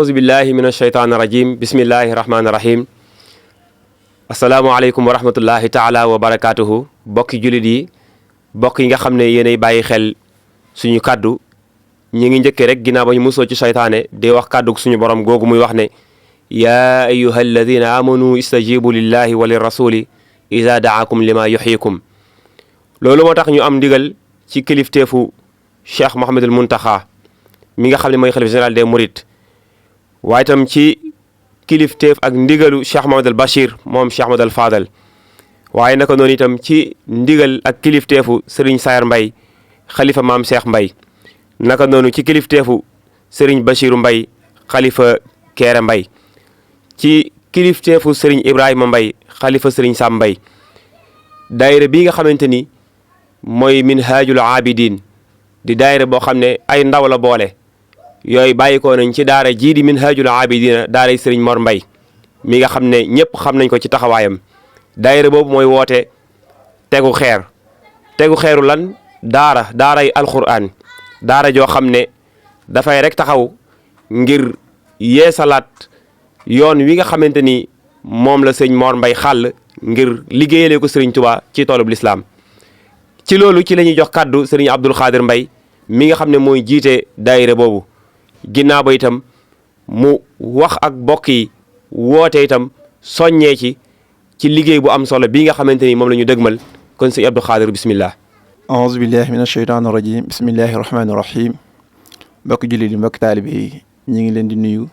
أعوذ بالله من الشيطان الرجيم بسم الله الرحمن الرحيم السلام عليكم ورحمة الله تعالى وبركاته bokki jullit yi bokk yi nga xam ne yéenay bàyyi xel suñu kàddu ñi ngi njëkkee rek ginnaaw ba ñu musoo ci seytaane di wax kàddu suñu borom googu muy wax ne yaa ayyuha alladina amanu istajibu lillahi wa lirrasuli ida daakum lima yuxyikum loolu moo tax ñu am ndigal ci kilifteefu Cheikh Mouhamadul Muntaxa mi nga xam ne mooy xalif général des mourides waaye itam ci kilifteef ak ndigalu Cheikh Mouhamadul Bachir moom Cheikh Mouhamadul Fadal waaye naka noonu itam ci ndigal ak kilifteefu Serigne Sayar Mbay xalifa maam Cheikh Mbay naka noonu ci kilifteefu Serigne Bachiru Mbay xalifa Keere Mbay ci kilifteefu Serigne Ibrahima Mbay xalifa Serigne Sam Mbay daayira bi nga xamante ni mooy Minhajul Abidin di daayira boo xam ne ay ndaw la boole yooyu bàyyikoo nañ ci daara jii di Minhajul Abidin daaray Serigne Mor Mbay mi nga xam ne ñëpp xam nañ ko ci taxawaayam daayira boobu mooy woote tegu xeeru lan daaray alquran daara joo xam ne dafay rek taxaw ngir yeesalaat yoon wi nga xamante ni moom la sëñ Mor Mbay xàll ngir liggéeyale ko Serigne Touba ci toolub lislaam ci loolu ci la ñuy jox kàddu Serigne Abdul Xaadir Mbay mi nga xam ne mooy jiite daayira boobu ginnaaw ba itam mu wax ak bokk yi woote itam soññee ci liggéey bu am solo bii nga xamante ni moom la ñu dëgmal kon sëñ Abdul Xaadir bismillah aouzu billahi min asheytaan irajim bismillahi irrahmani irrahim mbokk jullit yi mbokk taalibe yi ñi ngi leen di nuyu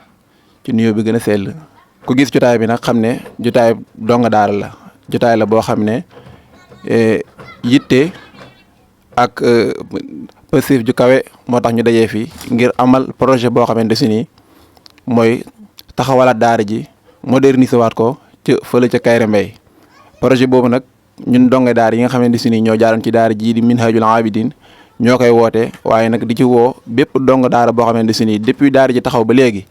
ci nuyoo bi gën a sell ku gis jotaay bi nag xam ne jotaay donga daara la jotaay la boo xam ne yitte ak passif ju kawe moo tax ñu dajee fi ngir amal projet boo xamante si ni mooy taxawalaat daara ji moderniser waat ko ci fële ca Kayre Mbay projet boobu nag ñun donga daara yi nga xamante si ni ñoo jaaroon ci daara jii di Minhajul Abidin ñoo koy woote waaye nag di ci woo bépp donga daara boo xamante si ni depuis daara ji taxaw ba léegi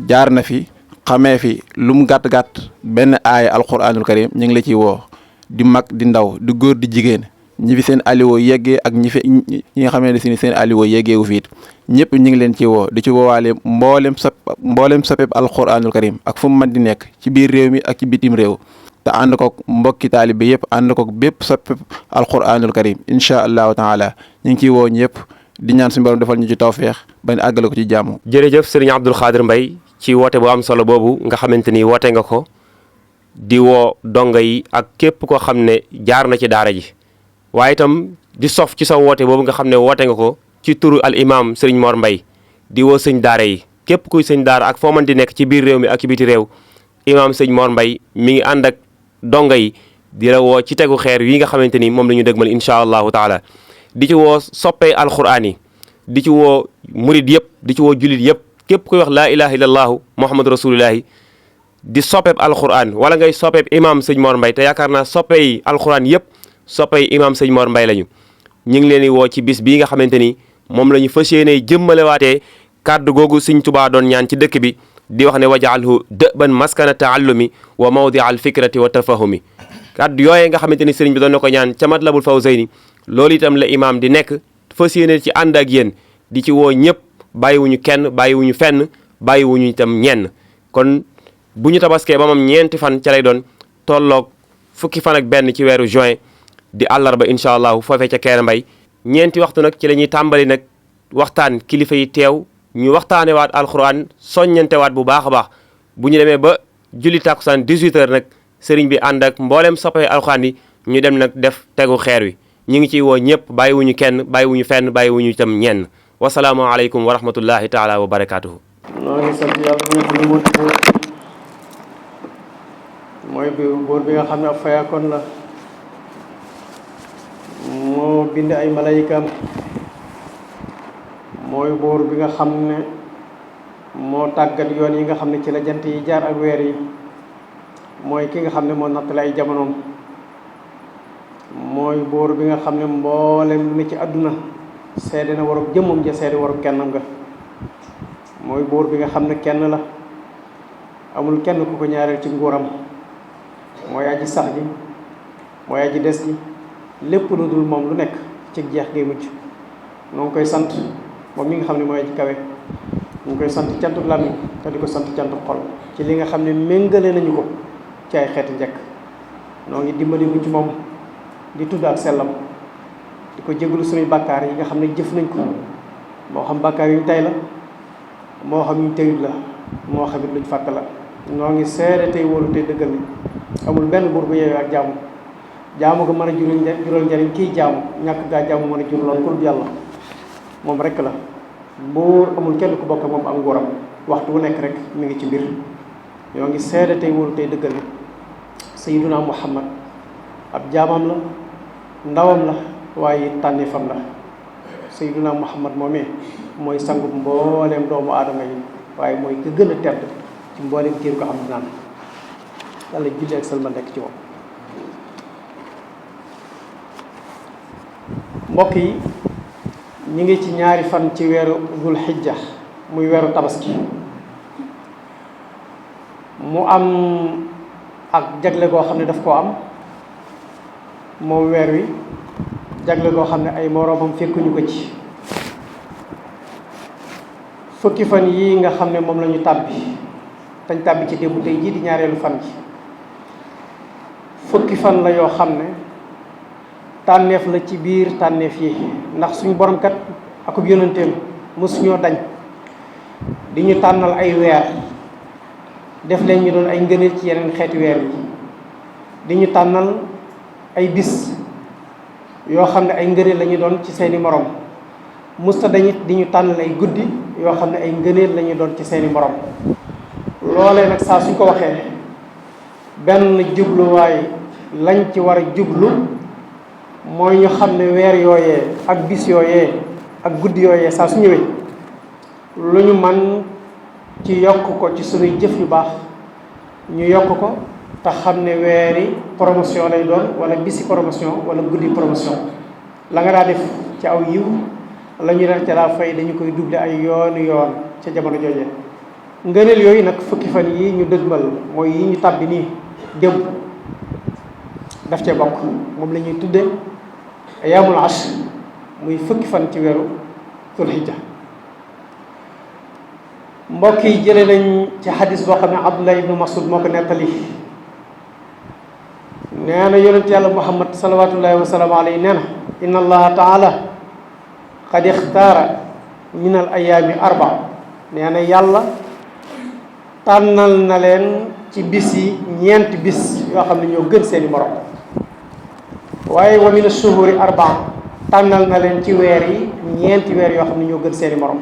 jaar na fi xamee fi lu mu gàtt-gàtt benn aaya alquranul karim ñu ngi la ciy woo di mag di ndaw di góor di jigéen ñi fi seen aliwo yeggee ak ñi nga xamante si ni seen aliwo yeggeewu fiit ñëpp ñu ngi leen ci woo di ci woowaale mboolem soppeb alquranul karim ak fu mu mën di nekk ci biir réew mi ak ci bitim réew te ànd koog mbokki taalibe yëpp ànd koog bépp soppeb alquranul karim incha allahu taala ñu ngi ciy woo ñëpp di ñaan suñu borom defal ñu ci tawfeex bañ àggale ko ci jàmm. jërëjëf Serigne Abdul Xaadir Mbay ci woote bu am solo boobu nga xamante ni woote nga ko di woo donga yi ak képp koo xam ne jaar na ci daara ji waaye itam di sof ci sa woote boobu nga xam ne woote nga ko ci turu al imam Serigne Mor Mbay di woo sëñ daara yi képp kuy sëñ daara ak foo mën di nekk ci biir réew mi ak ci biti réew imam sëñ Mor Mbay mi ngi ànd ak donga yi di la woo ci tegu xeer yi nga xamante ni moom la ñu dëgmal incha allahu taala di ci woo soppee alquran yi di ci woo murid yëpp di ci woo julit yëpp képp kuy wax laa ilaha illallahu muhammadu rasulullahi di soppeeb alquran wala ngay soppeeb imam sëñ Mor Mbay te yaakaar naa soppey alquran yëpp soppey imam sëñ Mor Mbay lañu ñu ngi leen di woo ci bis bii nga xamante ni moom la ñu fas yéene jëmmalewaatee kàddu googu sëñ Tuubaa doon ñaan ci dëkk bi di wax ne wajaalhu dëban maskana taallumi wa mawdi al fikrati wa tafahumi kàddu yooyee nga xamante ni sëriñ bi doon na ko ñaan ca Matlabul Fawzayni loolu itam la imam di nekk fas yéene ci ànd ak yéen di ci woo ñëpp bàyyiwuñu kenn bàyyiwuñu fenn bàyyiwuñu itam ñenn kon bu ñu tabaskee ba moom ñeenti fan ca lay doon tolloog fukki fan ak benn ci weeru juin di àllarba incha allahu foofee ca Kayre Mbay ñeenti waxtu nag ci la ñuy tàmbali nag waxtaan kilifa yi teew ñu waxtaane waat alquran soññante waat bu baax a baax bu ñu demee ba julli tàkkusaan 18h nag sëriñ bi ànd ak mboolem soppee alquran yi ñu dem nag def tegu xeer wi ñu ngi ciy woo ñëpp bàyyiwuñu kenn bàyyiwuñu fenn bàyyiwuñu itam ñenn wasalaamu aleykum wa rahmatullahi taala wa barakatuhu noo ngi sant yàlla mooy buur bi nga xam ne ab fayaakoon la moo bind ay malayikaam mooy buur bi nga xam ne moo tàggat yoon yi nga xam ne ci la jant yi jaar ak weer yi mooy ki nga xam ne moo nattale ay jamonoom mooy buur bi nga xam ne mboolem lu ne ci àdduna seede na warub jëmmam ja seede warub kennam nga mooy buur bi nga xam ne kenn la amul kenn ku ko ñaareel ci nguuram mooy aji sax ji mooy aji des ji lépp lu dul moom lu nekk ci jeex ngay mujj noo ngi koy sant moom mi nga xam ne mooy aji kawe ñu ngi koy sant cantu làmmiñ te di ko sant cantu xol ci li nga xam ne méngale nañu ko ci ay xeeti njëkk. noo ngi dimbali ko ci moom di tudd ak sellam di ko jégalu suñuy bàkkaar yi nga xam ne jëf nañ ko moo xam bàkkaar yu ñu tey la moo xam yu ñu teyut la moo xam it luñ fàtte la. noo ngi seede tey wóolu tey dëggal ni amul benn buur bu yeewee ak jaamu ko mën a jural njariñ kii jaamu ñàkk gaa jaamu mën a jur lool ku dul yàlla moom rek la. buur amul kenn ku bokk moom ak nguuram waxtu wu nekk rek mi ngi ci mbir. ñoo ngi seede tey wóolu tey dëggal ni sayyiduna Muhammad ab jaamam la ndawam la waaye tànneefam la. sayyiduna Muhammad moomee mooy sangub mbooleem doomu aadama yi waaye mooy ka gën a tedd ci mbooleem kiir ko xam naan yàlla julli ak salma nekk ci moom. mbokk yi ñu ngi ci ñaari fan ci weeru dul xijja muy weeru tabaski mu am ak jagle goo xam ne daf koo am moom weer wi jagle goo xam ne ay moroomam fekkuñu ko ci. fukki fan yii nga xam ne moom la ñu tàbbi ci démb tey jii di ñaareelu fan ji fukki fan la yoo xam ne tànneef la ci biir tànneef yi ndax suñu borom kat akub yonenteem mosuñoo dañ di ñu tànnal ay weer def leen ñu doon ay ngëneel ci yeneen xeeti weer yi di ñu tànnal ay bis yoo xam ne ay ngëneel la ñu doon ci seeni morom musta dañit di ñu tànnal ay guddi yoo xam ne ay ngëneel la ñu doon ci seeni morom. loolee nag saa suñ ko waxee benn jubluwaay lañ ci war a jublu mooy ñu xam ne weer yooyee ak bis yooyee ak guddi yooyee saa su ñëwee lu ñu man ci yokk ko ci sunuy jëf yu baax ñu yokk ko te xam ne weeri promotion lay doon wala bisi promotion wala guddi promotion. la nga daa def ci aw yiw la ñu def ca daa fay dañu koy doubler ay yoon ca jamono joojee. ngëneel yooyu nag fukki fan yi ñu dëgmal mooy yi ñu tàbbi nii démb daf cee bokk moom la ñuy tudde ayaamul ashr muy fukki fan ci weeru dul hijja. mbokk yi jële nañ ci xadis boo xam ne Abdullah ibnu Mas'ud moo ko nettali nee na yonent yàlla Muhammad salawatullahi wa salaamu alayhi nee na inna allaha taala qad ixtaara min al ayaami arba nee na yàlla tànnal na leen ci bis yi ñeenti bis yoo xam ne ñoo gën seeni morom waaye wa min ashuhuri arbaa tànnal na leen ci weer yi ñeenti weer yoo xam ne ñoo gën seeni morom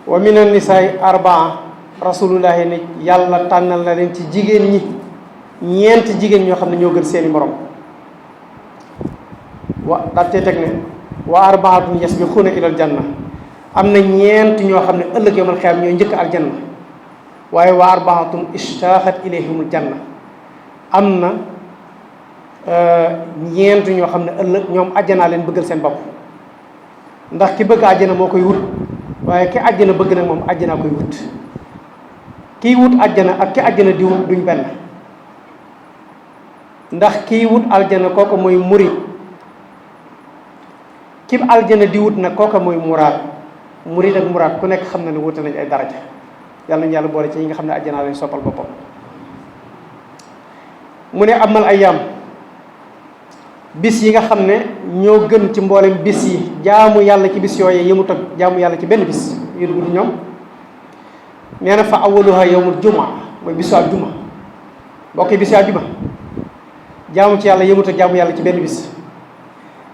wa min annisaai arbaa rasulullahi ne yàlla tànnal na leen ci jigéen ñi ñeenti jigéen ñoo xam ne ñoo gën seeni morom daal tey teg ne wa arbaatun yasbiquuna ilal janna am na ñeent ñoo xam ne ëllëg yawmal qiyaama ñooy njëkk aljanna waaye wa arbaatun ishtaaxat ilayhimul janna am na ñeent ñoo xam ne ëllëg ñoom àjjanaa leen bëggal seen bopp ndax ki bëgg àjjana moo koy wut waaye ki àjjana bëgg nag moom àjjanaa koy wut kiy wut àjjana ak ki àjjana di wut duñ benn ndax kiy wut aljana kooku mooy murid ki aljana di wut nag kooku mooy muraad murid ak muraad ku nekk xam na ne wute nañ ay daraja yàlla nañu yàlla boole ci yi nga xam ne àjjanaa lañ soppal boppam. mu ne amal ayyaam bis yi nga xam ne ñoo gën ci mboolem bis yi jaamu yàlla ci bis yooyee yëmut ak jaamu yàlla ci benn bis yu dul ñoom nee na fa awaluha yawmul jumaa mooy bisu àjjuma bokk bisu àjjuma jaamu ci yàlla yëmut ak jaamu yàlla ci benn bis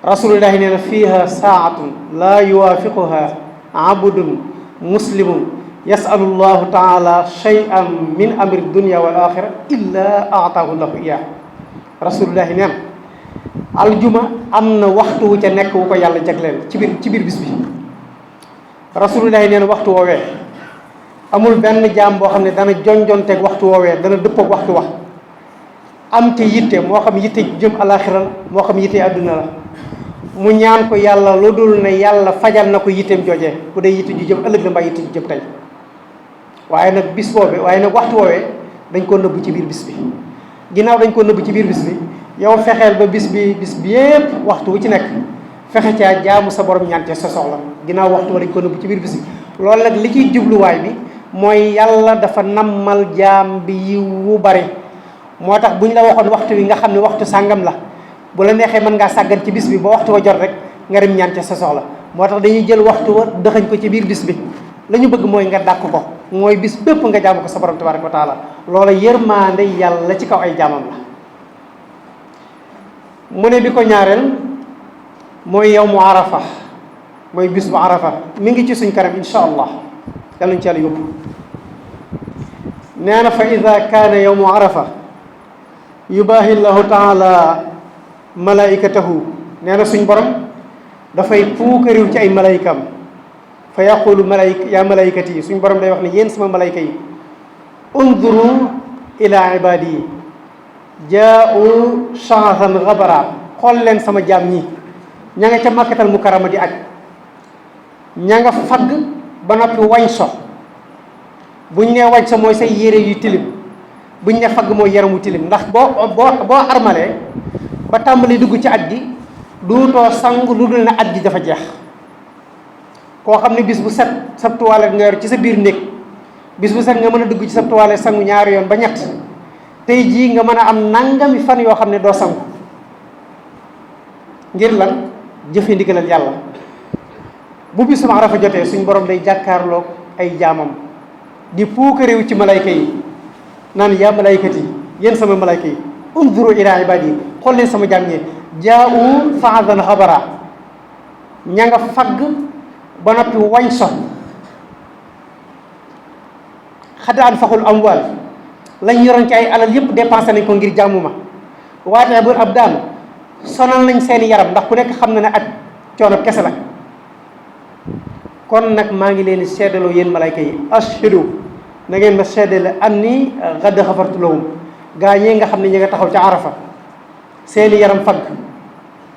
rasulullahi nee na fiiha saatun laa yuwaafiquha abdun muslimun yasalu llahu taala shay'an min amri dunya wal axira illa aataahu llahu iyaa rasulullahi nee na aljuma am na waxtu wu ca nekk wu ko yàlla jagleel ci biir bis bi rasulullahi nee na waxtu woowee amul benn jaam boo xam ne dana jonjonteeg waxtu woowee dana dëppoog waxtu wax am te yitte moo xam yitte jëm alaxira la moo xam yitte àdduna la mu ñaan ko yàlla lu dul ne yàlla fajal na ko yitteem joojee bu dee yitte ju jëm ëllëg la mbaa yitte ju jëm tey waaye nag bis boobee waaye nag waxtu woowee dañ koo nëbb ci biir bis bi ginnaaw dañ koo nëbb ci biir bis bi yow fexeel ba bis bi yépp waxtu wu ci nekk fexe caa jaamu sa borom ñaan ca sa soxla ginnaaw waxtu wa dañ ko nëbb ci biir bis bi loolu nag li ciy jubluwaay bi mooy yàlla dafa nammal jaam bi yiw wu bari. moo tax bu ñu la waxoon waxtu wi nga xam ne waxtu sàngam la bu la neexee mën ngaa sàggan ci bis bi ba waxtu wa jot rek nga dem ñaan ca sa soxla. moo tax dañuy jël waxtu wa dëxañ ko ci biir bis bi la ñu bëgg mooy nga dàkk ko mooy bis bépp nga jaamu ko sa borom tabaraka wa taala. loola yërmaande yàlla ci kaw ay jaamam la. mu ne bi ko ñaareel mooy yawmu arafa mooy bis bu arafa mi ngi ci suñ kanam insha allah yàlla ñu ci yàlla yóbbu. nee na fa ida kaana yawmu arafa yubaahi llahu taala malaikatahu. nee na suñ borom dafay puukariw ci ay malaykam fa yaqulu ya malaykati yi suñ borom day wax ne yéen sama malayka yi unduru ila ibadi yi jaau sha'athan ghabara. xool leen sama jaam ñi ña nga ca makkatal mukarrama di aj ña nga fagg ba noppi wañ so. buñ ne wañ so mooy say yére yu tilim, buñ ne fagg mooy yaramu tilim. ndax boo armalee ba tàmbali dugg ci aj gi duutoo sang lu dul ne aj gi dafa jeex. koo xam ne bis bu set sa toilette nga yor ci sa biir néeg, bis bu set nga mën a dugg ci sa toilette sangu ñaari yoon ba ñett, tey jii nga mën a am nangami fan yoo xam ne doo sangu. ngir lan? jëfe ndigalal yàlla. bu bisum arafa jotee suñ borom day jàkkaarloog ay jaamam di puukaréew ci malayka yi naan yaa malaykati yéen sama malayka yi unzuru ila ibadi yi xool leen sama jaam ñi jaa'u fa'adan xabara. ña nga fagg ba noppi wañ so. xadda an faxul amwal lañ yoroon ci ay alal yépp dépensé nañ ko ngir jàmm ma. waate bul ab daan sonal nañ seeni yaram ndax ku nekk xam na ne ak coono kese la. kon nag maa ngi leen di seddaloo yéen malayka yi ashhadu na ngeen ma seddale anni qad xafartu lahum. gaa ñee nga xam ne ñi nga taxaw ca arafa seeni yaram fagg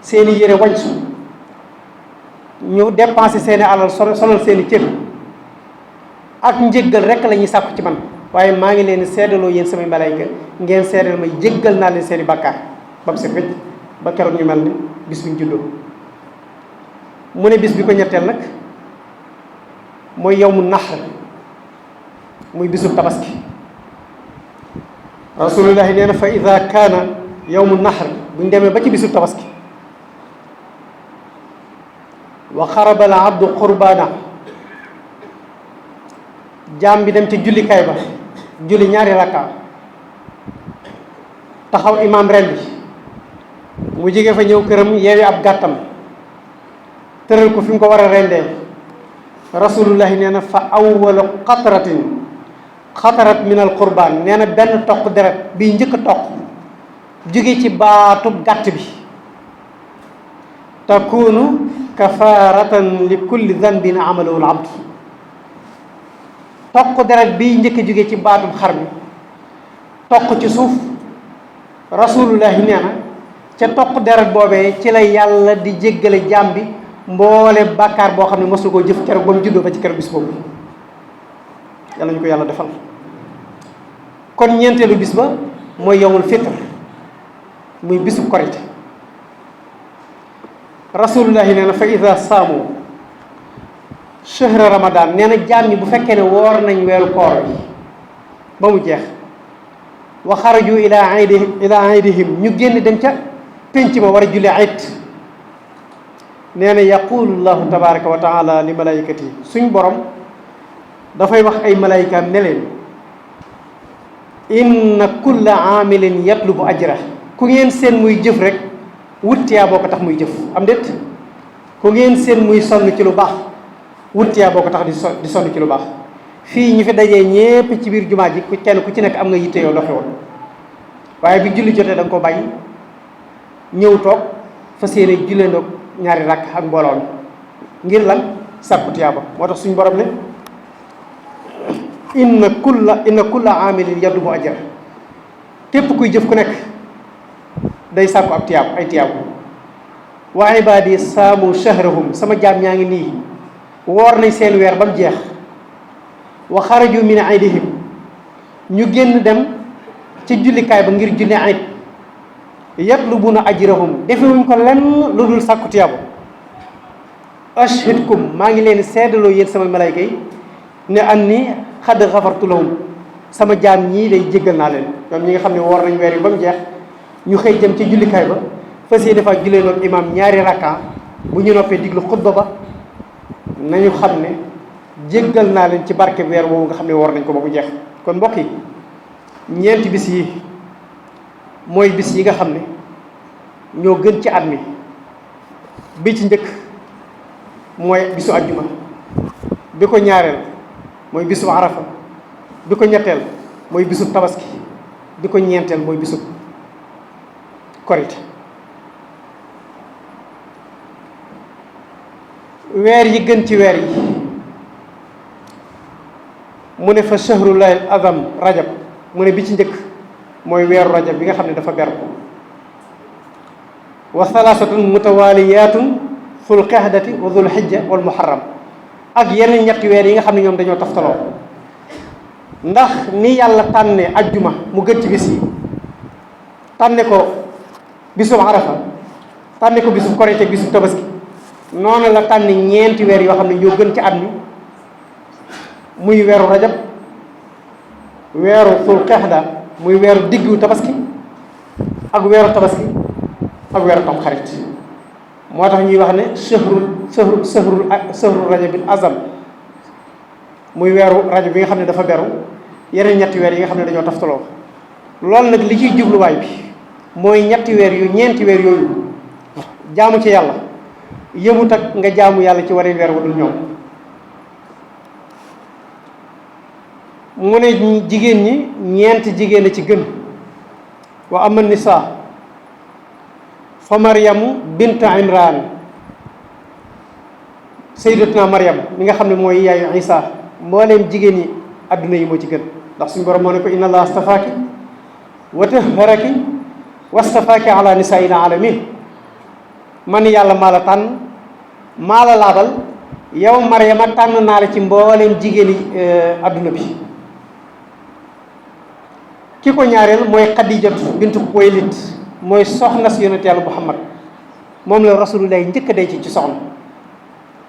seeni yére wañsu ñu dépensé seeni alal sonal seeni cër ak njéggal rek la ñuy sàkku ci man. waaye maa ngi leen di seddaloo yéen samay malayka ngeen seddal may jéggal naa leen seeni bàkkaar ba mu set wecc ba keroog ñu mel ni bis bi ñu juddoo. mu ne bis bi ko ñetteel nag mooy yawmu nahr muy bisub tabaski. rasulullahi nee na fa ida kaana yawmu nahr buñ demee ba ci bisub tabaski wa xaraba al abdu qurbana jaam bi dem ci jullikaay ba julli ñaari rakka taxaw imaam ren bi mu jóge fa ñëw këram yeewi ab gàttam tëral ko fi mu ko war a rendee. rasulullahi nee na fa awwalu xatarat min al qurbaan nee na benn toq deret bi njëkk a toq jóge ci baatub gàtt bi takunu kafaratan li kulli danbin amalahu al abd. toq deret bi njëkk a jóge ci baatub xar bi toq ci suuf rasulullahi nee na ca toq deret boobee ci la yàlla di jéggale jaam bi mboole bàkkaar boo xam ne mosu koo jëf keroog ba mu juddoo ba ci keroog bis boobu. yàlla ñu ko yàlla defal. kon ñeenteelu bis ba mooy yawmul fitr muy bisu korite. rasulullahi nee na fa ida saamu shahra ramadan nee na jaam ñi bu fekkee ne woor nañ weeru koor bi ba mu jeex wa xaraju ila aydihim ñu génn dem ca pénc ma war a julli ayit. nee na yaqulu llahu tabaraka wa taala li malaykati suñ borom dafay wax ay malaykaam ne leen inna kulla aamilin yatlubu ajra. ku ngeen seen muy jëf rek wuttiyaa boo ko tax muy jëf am déet. ku ngeen seen muy sonn ci lu baax wuttiyaa boo ko tax di sonn ci lu baax. fii ñu fi dajee ñépp ci biir jumaa ji kenn ku ci nekk am nga yitte yow doxe woon waaye bi julli jotee da nga ko bàyyi ñëw toog fas yéene jullendoog ñaari rakk ak mbooloo mi ngir lan sàkku tiyaaba. moo tax suñu borom ne inna kulla aamilin yatlubu ajra. képp kuy jëf ku nekk day sàkku ab tiyaab ay tiyaab. wa ibaadi saamu shahrahum sama jaam ñaa ngi nii woor nañ seen weer ba mu jeex. wa xaraju min aydihim ñu génn dem ci jullikaay ba ngir julli ayit. yatlubuna ajrahum defewuñ ko lenn lu dul sàkku tiyaaba. ashhidkum maa ngi leen seedaloo yéen sama malayka yi ne anni xad xafartu lahum sama jaam ñii day jéggal naa leen ñoom ñi nga xam ne woor nañ weer yi ba mu jeex ñu xëy jëm ci jullikaay ba fas yéene fa jullee ak imaam ñaari rakka bu ñu noppee diglu xutba ba nañu xam ne jéggal naa leen ci barke weer woowu nga xam ne woor nañ ko ba mu jeex. kon mbokk yi ñeenti bis yi mooy bis yi nga xam ne ñoo gën ci at mi bi ci njëkk mooy bisu àjjuma bi ko ñaareel mooy bisu arafa bi ko ñetteel mooy bisu tabaski bi ko ñeenteel mooy bisu korite weer yi gën ci weer yi mu ne fa shahrullahi azam rajab mu ne bi ci njëkk mooy weeru rajab bi nga xam ne dafa beru wa thalaathatun mutawaliyatun zul qa'dati wa zul hijja wal muharram ak yeneen ñetti weer yi nga xam ne ñoom dañoo taftaloo ndax ni yàlla tànne ajjuma mu gën ci bis yi tànne ko bisub arafa tànne ko bisub korite bisub tabaski noonu la tànne ñeenti weer yoo xam ne ñoo gën ci at mi muy weeru rajab weeru zul qa'da muy weeru diggu tabaski ak weeru tabaski ak weeru tam xarit moo tax ñuy wax ne sëhrul rajabil azam muy weeru rajab bi nga xam ne dafa beru yeneen ñetti weer yi nga xam ne dañoo taftaloo loolu nag li ciy jubluwaay bi mooy ñeenti weer yooyu jaamu ci yàlla yëmut ak nga jaamu yàlla ci waree weer wadul ñoom mu ne jigéen ñi ñeenti jigéen a ci gën wa ama nisa fa maryamu bint imran sayyidatuna maryam mi nga xam ne mooy yaayu isa mbooleem jigéen ñi adduna yi moo ci gën ndax suñu borom moo ne ko inna allah astafaaki wa tahharaki wastafaaki ala nisaa'il alamin man yàlla maa la tànn maa la laabal yow maryama tànn naa la ci mbooleem jigéen yi adduna bi ki ko ñaareel mooy xadijatu bintu Xuwaylid mooy soxna si yonent yàlla Muhammad moom la rasulullah njëkk a denc ci soxna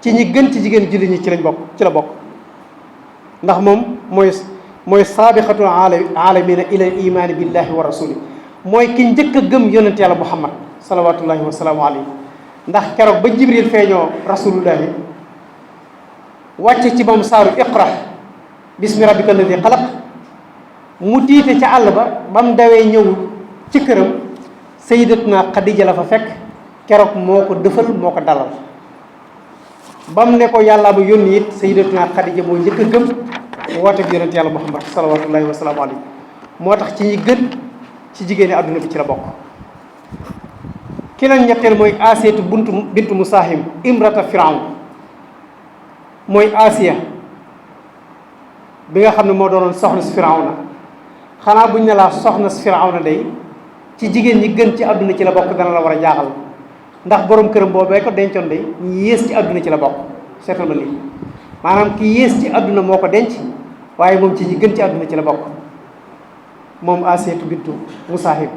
ci ñi gën ci jigéen julli ñi ci la bokk ndax moom mooy saabixatu alamina ila imaani billahi wa rasuli mooy ki njëkk a gëm yonent yàlla Muhammad salawatullahi wa salaamu alayhi ndax keroog ba jibril feeñoo rasulullahi wàcce ci moom saaru iqra bismi rabbika alladi xalaq mu tiite ca àll ba mu dawee ñëw ci këram sayyidatuna Xadija la fa fekk keroog moo ko dëfal moo ko dalal ba mu ne ko yàllaa ma yónni it sayyidatuna Xadija moo njëkk a gëm woote bi yonent yàlla Muhammad salawatullahi wa salaamu alayhi moo tax ci ñi gën ci jigéeni àdduna bi ci la bokk ki leen ñetteel mooy Asiyatu bintu Musaahim imrata Firawn mooy Asiya bi nga xam ne moo doonoon soxna si Firawna xanaa buñ ne laa soxna si Firawna day ci jigéen ñi gën ci àdduna ci la bokk dana la war a jaaxal ndax borom këram boobee ko dencoon day ñi yées ci àdduna ci la bokk seetal ma lii maanaam ki yées ci àdduna moo ko denc waaye moom ci ñi gën ci àdduna ci la bokk moom Asiyatu bintu Musaahib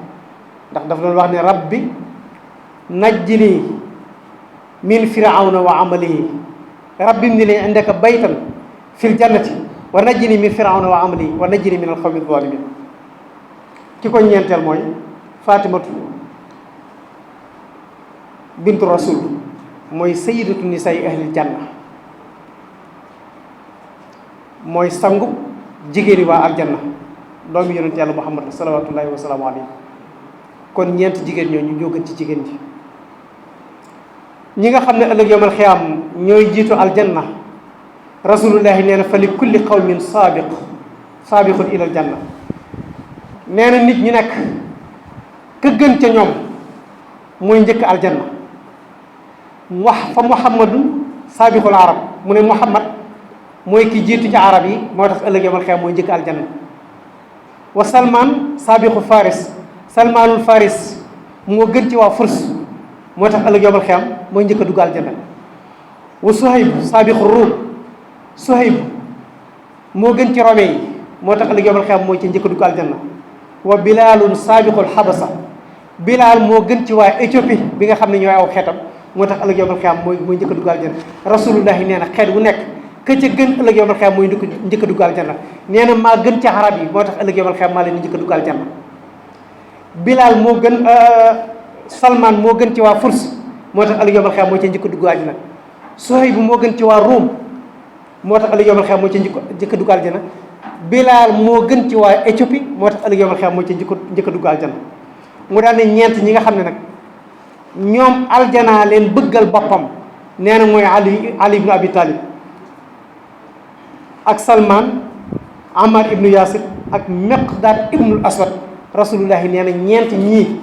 ndax daf doon wax ne rabbi najjini min firawna wa amalihi rabbi ibni li indaka baytan fil jannati wa najjini min firawna wa amalihi wa najjini min alqawmi zalimin ki ko ñeenteel mooy Fatimatu bintu rasul mooy sayyidatu nisaai ahlil janna mooy sangu jigéeni waa aljanna doomu yonent yàlla Muhammad salawatullahi wa salaamu alayhi kon ñeent jigéen ñooñu ñoo gën ci jigéen ji ñi nga xam ne ëllëg yawmal xiyaam ñooy jiitu aljanna rasulullahi nee na fa li kulli qawmin saabiqun ila aljanna nee na nit ñi nekk ka gën ca ñoom mooy njëkk aljanna wax fa muhammadun saabiqul arab mu ne muhammad mooy ki jiitu ci arab yi moo tax ëllëg yawmal xiyaam mooy njëkk aljanna wa salman saabiqu faris salmanul faris moo gën ci waa furs moo tax ëllëg yawmal xiyaam mooy njëkk a dugg aljanna wa suhayb saabiqu ruum suhayb moo gën ci rome yi moo tax ëllëg yawmal xiyaam mooy ci njëkk a dugg aljanna wa bilaalun saabiqul xabasa bilaal moo gën ci waa Éthiopie bi nga xam ne ñooy aw xeetam moo tax ëllëg yawmal xiyaam mooy njëkk a dugg aljana rasulullahi nee na xeet wu nekk ka ca gën ëllëg yawmal xiyaam mooy njëkk a dugg aljana nee na maa gën ci arab yi moo tax ëllëg yawmal xiyaam maa leen di njëkk a dugg aljana Bilal moo gën Salman moo gën ci waa Furs moo tax ëllëg yawmal xiyaam moo ca njëkk a dugg aljana Suhayb moo gën ci waa Ruum moo tax ëllëg yawmal xiyaam moo ca njëkk a dugg aljana Bilal moo gën ci waa Éthiopie moo tax ëllëg yawmal xiyaam moo ca njëkk a dugg aljana mu daal ne ñeent ñi nga xam ne nag ñoom aljana leen bëggal boppam nee na mooy Ali ibnu Abi Talib ak Salman Ammar ibnu Yasir ak Miqdaad ibnul Aswad rasulullahi nee na ñeent ñii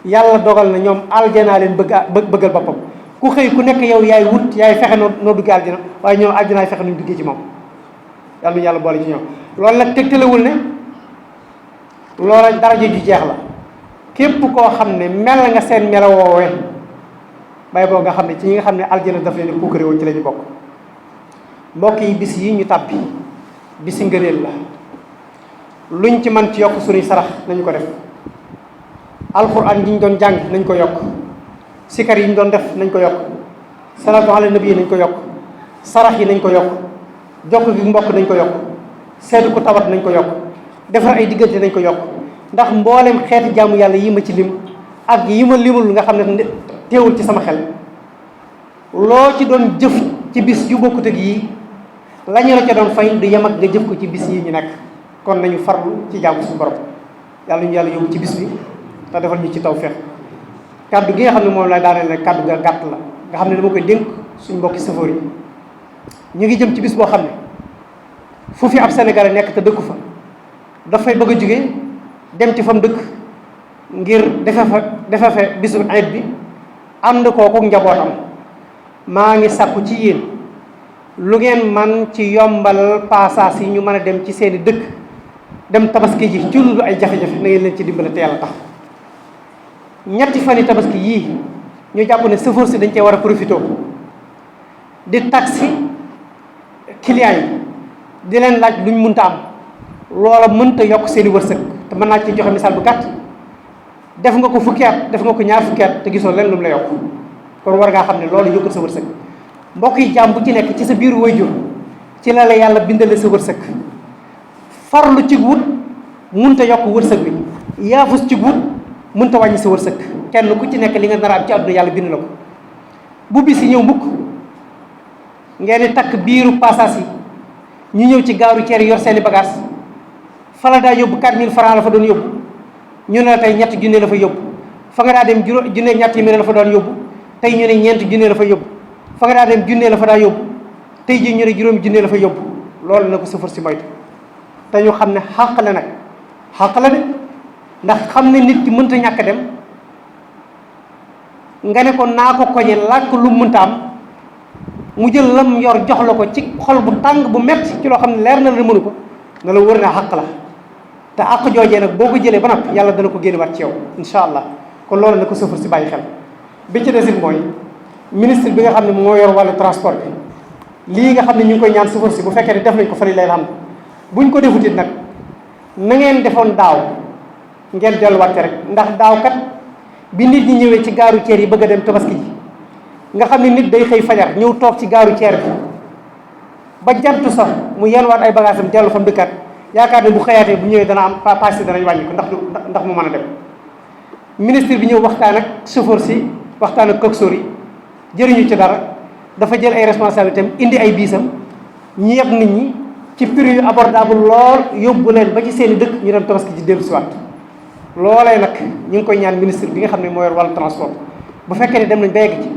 yàlla dogal na ñoom aljana leen bëggal boppam ku xëy ku nekk yow yaay wut yaay fexe noo duggee aljana waaye ñoom aljanaay fexe nuñ duggee ci moom yàlla nu yàlla boole ci ñoom loolu nag tegtalewul ne loola daraja ju jeex la képp koo xam ne mel nga seen melo woowee bay boo nga xam ne ci ñi nga xam ne aljana daf leen puukare woon ci la ñu bokk mbokk yi bis yi ñu tàbbi bisi ngëneel la luñ ci man ci yokk suñuy sarax nañu ko def alquran yi ñu doon jàng nañ ko yokk sikar yi ñu doon def nañ ko yokk salaatu ala nabi yi nañ ko yokk sarax yi nañ ko yokk jokk gi mbokk nañ ko yokk seetu ko tawat nañ ko yokk defar ay diggante nañ ko yokk ndax mboolem xeeti jaamu yàlla yi ma ci lim ak yi ma limul nga xam ne teewul ci sama xel loo ci doon jëf ci bis yu bokkut ak yii lañu la ca doon fay du yem ak nga jëf ko ci bis yi ñu nekk kon nañu farlu ci jaamu suñu borom yàlla ñu yàlla yóbbu ci bis bi te defal ñu ci tawfeex kaddu gi nga xam ne moom la daaneel rek kaddu ga gàtt la nga xam ne dama koy dénk suñ mbokki safóor yi ñu ngi jëm ci bis boo xam ne fu fi ab Sénégalais nekk te dëkku fa dafay bëgg a jóge dem ci fam dëkk ngir defe fa bisu ayit bi ànd kooku njabootam maa ngi sàkku ci yéen lu ngeen man ci yombal passage yi ñu mën a dem ci seeni dëkk dem tabaski ji ci lu ay jafe-jafe na ngeen leen ci dimbale te yàlla tax ñetti fan yi tabaski yii ñu jàpp ne chauffeur si dañ cee war a profité di taxi client yi di leen laaj luñ mënta am loola mënta yokk seeni wërsëg te mën naa ci joxe misaal bu gàtt def nga ko fukki at def nga ko ñaar fukki at te gisoo leen lu mu la yokk kon war ngaa xam ne loolu yokkul sa wërsëg mbokk yi jaam bu ci nekk ci sa biiru waajur ci la la yàlla bindale sa wërsëg farlu ci wut mënta yokk wërsëg bi yaafus ci wut mënta wàññi sa wërsëg kenn ku ci nekk li nga nar a am ci àdduna yàlla bind la ko bu bis yi ñëw mukk ngeen di takk biiru passage yi ñu ñëw ci gaaru ceer yor seeni bagage fa la daa yóbbu 4000 francs la fa doon yóbbu ñu ne la tey ñetti junne la fa yóbbu fa nga daa dem junne ñetti téeméer la fa doon yóbbu tey ñu ne ñeenti junne la fa yóbbu fa nga daa dem junne la fa daa yóbbu tey ji ñu ne juróomi junne la fa yóbbu loolu na ko safar si moytu te ñu xam ne xàq la nag xàq la de ndax xam ne nit ki mënta ñàkk dem nga ne ko naa ko koñe làkk lu mënta am mu jël lam yor jox la ko ci xol bu tàng bu metti ci loo xam ne leer na la mënu ko na la wër ne xàq la te àq joojee nag boo ko jëlee ba noppi yàlla dana ko génnewaat ci yow incha allah kon loolu na ko safar si bàyyi xel bi ci desit mooy ministre bi nga xam ne moo yor wàllu transport bi lii nga xam ne ñu ngi koy ñaan safar si bu fekkee ne def nañ ko fari lay xam buñ ko defutit nag na ngeen defoon daaw ngeen delluwaat rek ndax daaw kat bi nit ñi ñëwee ci gaaru ceer yi bëgg a dem tabaski ji nga xam ne nit day xëy fajar ñëw toog ci gaaru ceer bi ba jantu sax mu yenwaat ay bagage am dellu fa mu dëkkaat yaakaar ne bu xëyaatee bu ñëwee dana am passé danañ wàññi ko ndax mu mën a dem ministre bi ñëw waxtaan ak chauffeur si waxtaan ak coxeur yi jëriñu ci dara dafa jël ay responsabilités am indi ay biisam ñu yeb nit ñi ci prix yu abordable lool yóbbu leen ba ci seen i dëkk ñu dem tabaski ji dellu si waat loolee nag ñu ngi koy ñaan ministre bi nga xam ne moo yor wàllu transport bu fekkee ne dem nañ ba yegg ci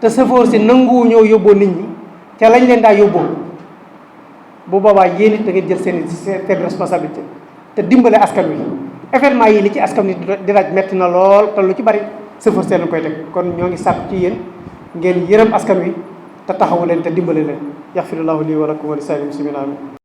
te chauffeur si nanguwu ñëw yóbboo nit ñi ca lañ leen daa yóbboo bu boobaa yéen it da ngeen jël seen responsabilité te dimbale askan wi événement yi li ci askan wi di laaj metti na lool te lu ci bari chauffeur seen lañ koy teg kon ñoo ngi sàkku ci yéen ngeen yërëm askan wi te taxawu leen te dimbale leen yaxfirullahu lii wa lakum wa li saa'iril muslimiin amiin